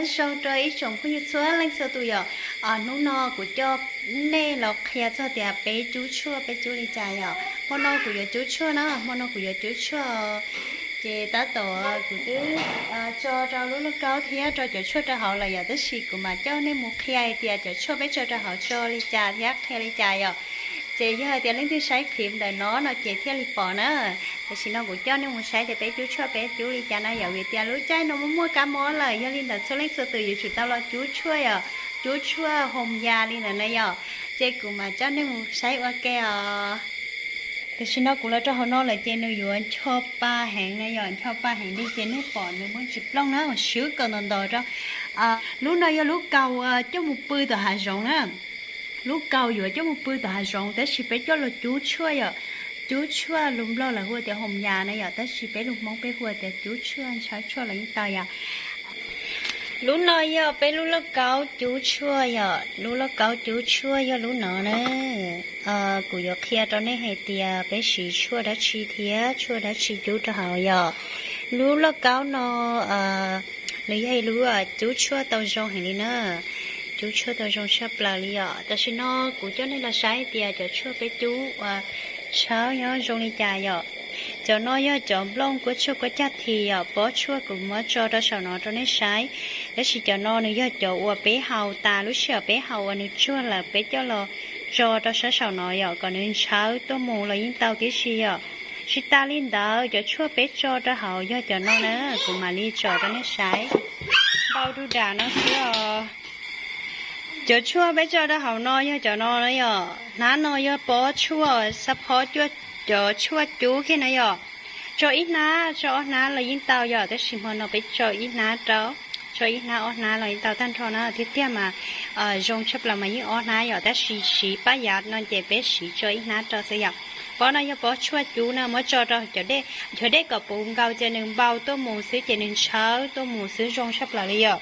Zoo rau ib tsoom phooj ywg txhua leej txhua tus yom. Hnub no kuv coj nej los qhia txog tias peb cub tshuaj peb cub li cas yom. Hmo no kuv yuav cub tshuaj na, hmo no kuv yuav cub tshuaj. Ces tab tom kuv twb tso rau lub lauj kaub thiab rau cov tshuaj rau hauv lawm yom, tab sis kuv mam coj nej mus qhia hais tias cov tshuaj peb tso rau hauv tso li cas thiab qhia li cas yom. Ces yog hais tias leej twg saib clip ntawm no no ces thiaj li pom na. Tam sim no kuv coj nej mus saib tias peb cub tshuaj peb cub li cas na yom, vim tias lub caij no muaj muaj kab mob lawm, yog li ntawd txhua leej txhua tus yuav tsum tau los cub tshuaj yom, cub tshuaj hoos yas li ntawd na yom. Ces kuv mam coj nej mus saib ua ke os. Tam sim no kuv los rau hauv no lawm ces nws yuav ncho pa heev na yom, ncho pa heev li ces nej pom nws muaj tsis plooj na, swb kom ntos ntos rau. Lub no yog lub kaus coj mus pw tom hav zoov na. Lub kaus yuav coj mus pw tom hav zoov tab sis peb coj los cub tshuaj yom. Cub tshuaj lus Nplog lawv hu tias hoos yas na yom, tab sis peb lus Hmoob peb hu tias cub tshuaj, ntshaw tshuaj los yeej tau yom. Lub no yog peb lub lauj kaub cub tshuaj yom, lub lauj kaub cub tshuaj yog lub no na. Kuv yuav qhia rau nej hais tias peb siv tshuaj dab tsi thiab tshuaj dab tsi cub rau hauv yom. Lub lauj kaub no nws yog ib lub cub tshuaj tau zoo heev li na, cub tshuaj tau zoo tshaj plaws li yom. Tam sim no kuv coj nej los saib tias cov tshuaj peb cub uas tshawb nyob zoo li cas yom. Cov no yog cov nplooj kuab tshuaj kuab cag this yom, pob tshuaj kuv muab tso rau saum no rau nej saib. Tab sis cov no nws yog cov uas peb haus tas lub sij hawm peb haus uas nws tsuag lawm peb coj los tso rau sab saum no yom, kom nws ntshawv tuaj mus los yeej tau tib si yom. Tsis tas li ntawd cov tshuaj peb tso rau hauv yog cov no na, kuv mam li tsom rau nej saib. Npau du dam no xwb os. Cov tshuaj peb tso rau hauv no yog cov no na yom. Hnab no yog pob tshuaj xab phob cuaj, cov tshuaj cub kiag na yom. Tso ib hnab tso ob hnab los yeej tau yom, tab sis hmo no peb tso ib hnab rau, tso ib hnab ob hnab los yeej tau tag nrho na. Tiag tiag mas zoo tshaj plaws mas yeej ob hnab yom, tab sis siv pab yav no ces peb siv tso ib hnab rau xwb yom. Pob no yog pob tshuaj cub na, muab tso rau cov dej, cov dej kom puv nkaus ces nws npau tuaj mus xwb ces nws ntshawv tuaj mus xwb zoo tshaj plaws li yom.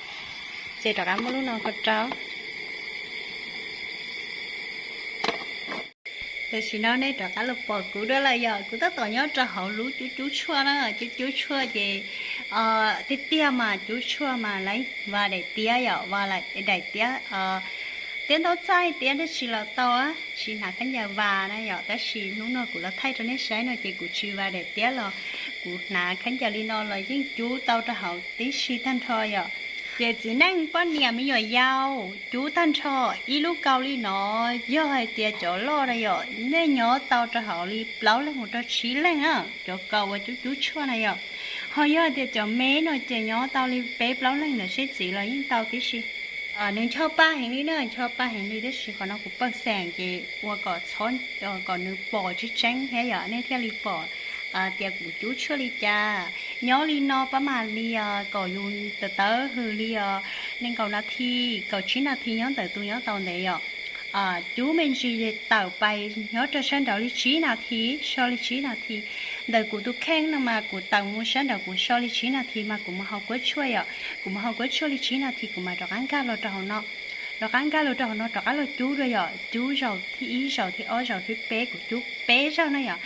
Ces rov qab muab lub no ko rau. Tam sim no nej rov qab los pom kuv dua lawm yom, kuv tab tom nyob rau hauv lub cub cub tshuaj na, cub cub tshuaj ces tiag tiag mas cub tshuaj mas lawv vas daim tiab yom, vas daim tiab, tiab ntaub txaij tiab dab tsi los tau, tsis hnav khaub ncaws vas na yom, tab sis hnub no kuv los thaij rau nej saib no ces kuv tsis vas daim tiab los kuv hnav khaub ncaws li no los yeej cub tau rau hauv tib si tag nrho yom. Ces txiv neej poj niam me nyuam yaus cub tag nrho ib lub kaus li no, yog hais tias cov loj na yom, nej nyob tau rau hauv li plaub leeg mus rau tsib leeg na, cov kaus uas cub cub tshuaj na yom. Ho yog hais tias cov me no ces nyob tau li peb plaub leeg ntawm seb txiv los yeej tau tib si. Nws ncho pa heev li na, ncho pa heev li tab sis qhov no kuv pawg xeem ces ua kom txhob, kom nws pom tseeb tseeb thiab yom, nej thiaj li pom tias kuv cub tshuaj li cas. Nyob li no pab mam li kom yus tawv tawv hws li nees nkaum nas this, kaum tsib nas this nyob ntawm tus nyob tau ntev yom. Cub me ntsis tawm pais nyob rau sab nraud li tsib nas this, so li tsib nas this. Ntawm kuv tus kheej no mas kuv tawm mus sab nraud kuv so li tsib nas this mas kuv mus hau kuab tshuaj yom. Kuv mus hau kuab tshuaj li tsib nas this kuv mam rov qab nkag los rau hauv no. Rov qab nkag los rau hauv no rov qab los cub dua yom, cub zaum thib ib, zaum thib ob, zaum thib peb, kuv cub peb zaug na yom.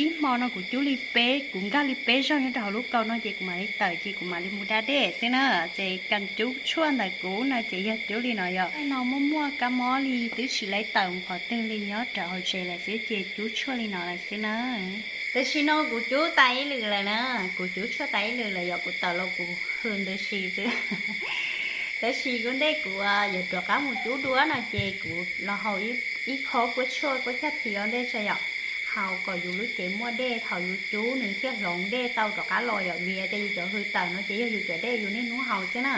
Ib hmo no kuv cub li peb, kuv nkag li peb zaug nyob rau hauv lub kaus no ces kuv mam li tawm ces kuv mam li mus da dej xwb na. Ces kas cub tshuaj ntawm kuv no ces yog cub li no yom. No muaj muaj kab mob li twb tsis lawv tawm mus qhov twg li, nyob rau hauv tsev lawm xwb ces cub tshuaj li no lawm xwb na. Tam sim no kuv cub tas ib lwm lawm na, kuv cub tshuaj tas ib lwm lawm yom, kuv tawm los kuv hws ntws si xwb. Tab sis kuv ntej kuv yuav rov qab mus cub dua no ces kuv los hau ib khob kuab tshuaj kuab cag this ua ntej tso yom. Hau kom yus lub cev muaj dej, thaum yus cub nws thiaj hloov dej tau rov qab los yom, vim tias yus cov hws tawm no ces yog yus cov dej yus niaj hnub haus xwb na.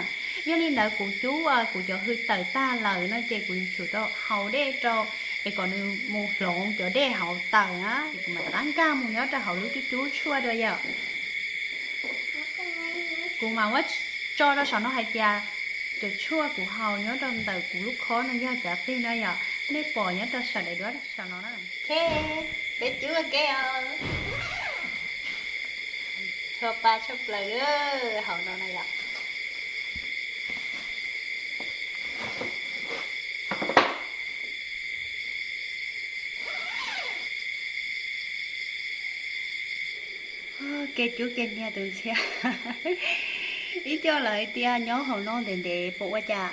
Yog li ntawd kuv cub kuv cov hws tawm tag lawm no ces kuv yuav tsum rau hau dej rau es kom nws mus hloov cov dej hauv tawm na, es kuv mam rov qab nkag mus nyob rau hauv lub cub cub tshuaj dua yom. Kuv mam muab tso rau saum no hais tias cov tshuaj kuv haus nyob rau ntawm kuv lub khob no yog cov twg no yom, nej pom nyob rau saum daim duab saum no na. Ok, peb cub ua ke os. Tshua pa tshaj plaws hauv no na yom. Kev cub kev hnia tus ntxhiab. Ib co lawv hais tias nyob hauv no ntev ntev puas ua cas?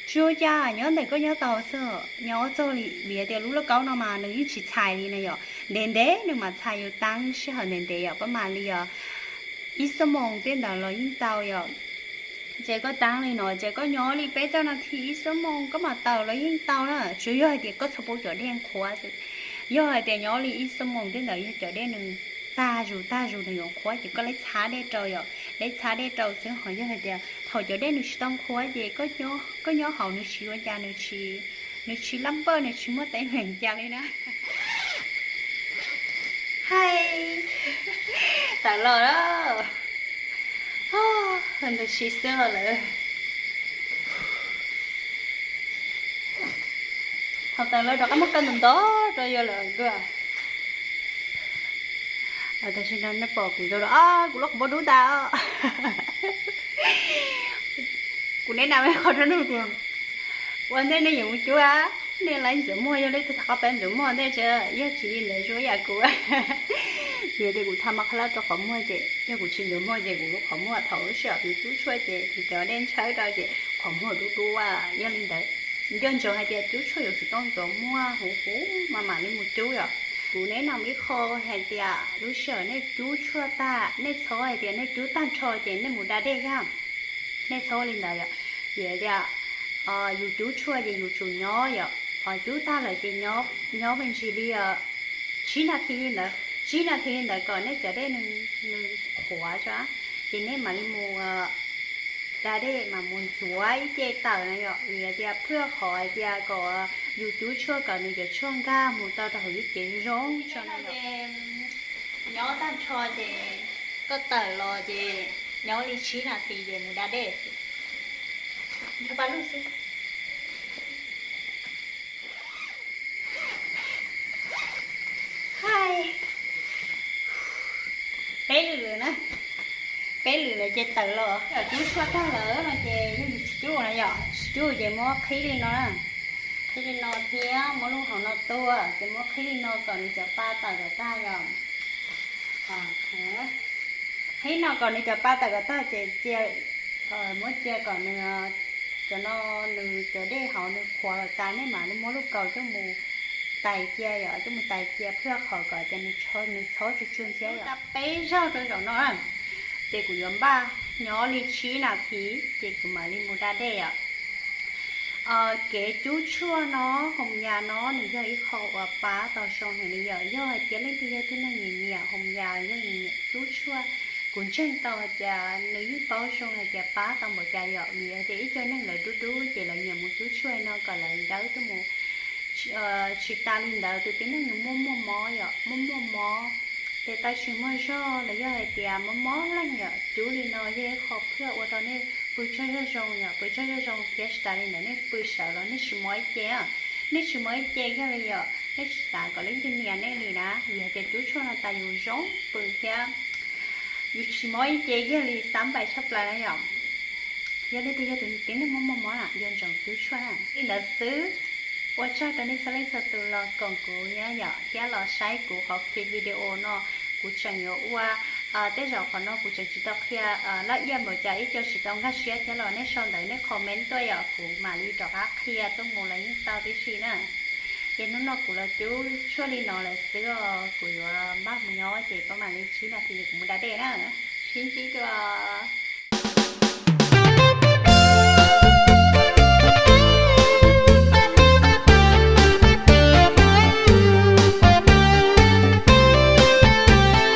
Tsis ua cas, nyob ntawm koj nyob tau xwb. Nyob txog li vim tias lub lauj kaub no mas nws yeej tsis txhais li na yom. Ntev ntev nws mam txhais, yus taab sij hawm ntev ntev yom, pab mam li os ib xuab moos tej ntawd los yeej tau yom. Ces koj taab li no ces koj nyob li peb caug nas this ib xuab moos koj mam tawm los yeej tau na, tsuas yog hais tias koj txhob pub cov dej qhuav xwb. Yog hais tias nyob li ib xuab moos tej ntawd yog cov dej nws tag zus tag zus nws yuav qhuav ces koj leb txhab dej rau yom, leb txhab dej rau xwb. Ho yog hais tias thaum cov dej nws tsis tau qhuav ces koj nyob hauv nws tsis ua cas, nws tsis, nws tsis lab npawj, nws tsis muaj teeb meem cas li na. Hais, tawm los lawm, ntawm si xwb los lawm. Thaum tawm los rov qab muab kaw ntau ntau rau yus lawm dua. Tam sim no nej pom kuv zoo, kuv lub qhov muag dub tas. Kuv neb na me qhov rau nug kuv, ua ntej nej yuav mus cub, nej laib ntxuav muag, yog leej twg tham qhov peb ntxuav muag ntej tsev, yog tsis li ntawd zoo ib yam kuv. Vim tias kuv tham mas qhov lab rau qhov muag ces yog kuv tsis ntxuav muag ces kuv lub qhov muag thaum lub sij hawm kuv cub tshuaj ces kuv cov dej ntshawb rau ces qhov muag dub dub. Yog li ntawd, nco ntsoov hais tias cub tshuaj yuav tsum tau ntxuav muag huv huv mas mam li mus cub yom. Kuv neb no ib qho hais tias lub sij hawm nej cub tshuaj tag, nej txhob hais tias nej cub tag nrho ces nej mus da dej thiab. Nej txhob li ntawd yom. Vim tias yus cub tshuaj ces yus tsum nyob yom, cub tag lawm ces nyob me ntsis li tsib nas this li ntawd, tsib nas this li ntawd kom nej cov dej nws qhuav tso, ces nej mam li mus da dej mas mus ntxuav ib ce tawm na yom. Vim tias phwj qhov hais tias kom yus cub tshuaj kom nws cov tshuaj nkag mus tau rau hauv lub cev zoo tso na yom. Nyob tag nrho ces koj tawm los ces nyob li tsib nas this ces mus da dej xwb. Nrog pab lug xwb. Hais, peb lwm lawm na, peb lwm lawm ces tawm los. Cub tshuaj tag lawm no ces yeej tsis cub na yom, tsis cub ces muab qhib li no na. Qhib li no thiab muab lub hauv no tuag ces muab qhib li no kom nws cov pa tawm kom tag yom. Qhib no kom nws cov pa tawm kom tag ces cia, muab cia kom nws, cov no, nws cov dej hauv nws qhuav kom tas nej mam li muab lub kaus coj mus tais cia yom, coj mus tais cia phwj qhov kom tias nws, nws txhob tsuag tsuag ntxhiab yom. Peb zaug rau zaum no ces kuv yuav npaj nyob li tsib nas this ces kuv mam li mus da dej yom. Kev cub tshuaj no, hoos yas no nws yog ib qho uas pab tau zoo heev li yom. Yog hais tias leej twg yog tib neeg nyiam nyiam hoos yas, yog nyiam nyiam cub tshuaj, kuv ntseeg tau hais tias nws yeej paub zoo hais tias pab tau npaum cas yom. Vim hais tias ib co neeg lawv dub dub ces lawv nyiam mus cub tshuaj no kom lawv dawb tuaj mus. Tsis tas li ntawd tus tib neeg nws muaj muaj mob yom, muaj muaj mob, tes taw tsis muaj zog los yog hais tias mob mob leeg yom, cub li no yog ib qho phwj ua rau nej pw tsaug zog zoo yom, pw tsaug zog zoo thiab tsis tas li ntawd nej pw sawv los nej tsis mob ib ce, nej tsis mob ib ce kiag li yom, nej tsis xav kom leej twg nias nej li na. Vim hais tias cub tshuaj no tas yus zoo pw thiab yus tsis mob ib ce kiag li, xab npais tshaj plaws na yom. Yog leej twg yog tus tib neeg muaj muaj mob na, nco ntsoov cub tshuaj na. Li ntawd xwb, ua tsaug rau nej txhua leej txhua tus los koom kuv yom, thiab los saib kuv qhov clip video no. Kuv tseem yuav ua, tej zaum qhov no kuv tseem tsis tau qhia laj iaj npaum cas, ib co tsis tau nkag siab thiab los nej sau ntawv nej comment tuaj yom, kuv mam li rov qab qhia tuaj mus los yeej tau tib si na. Ces hnub no kuv los cub tshuaj li no lawm xwb os, kuv yuav npaj mus nyob ces pab mam li tsib nas this kuv mus da dej na. Sib ntsib dua.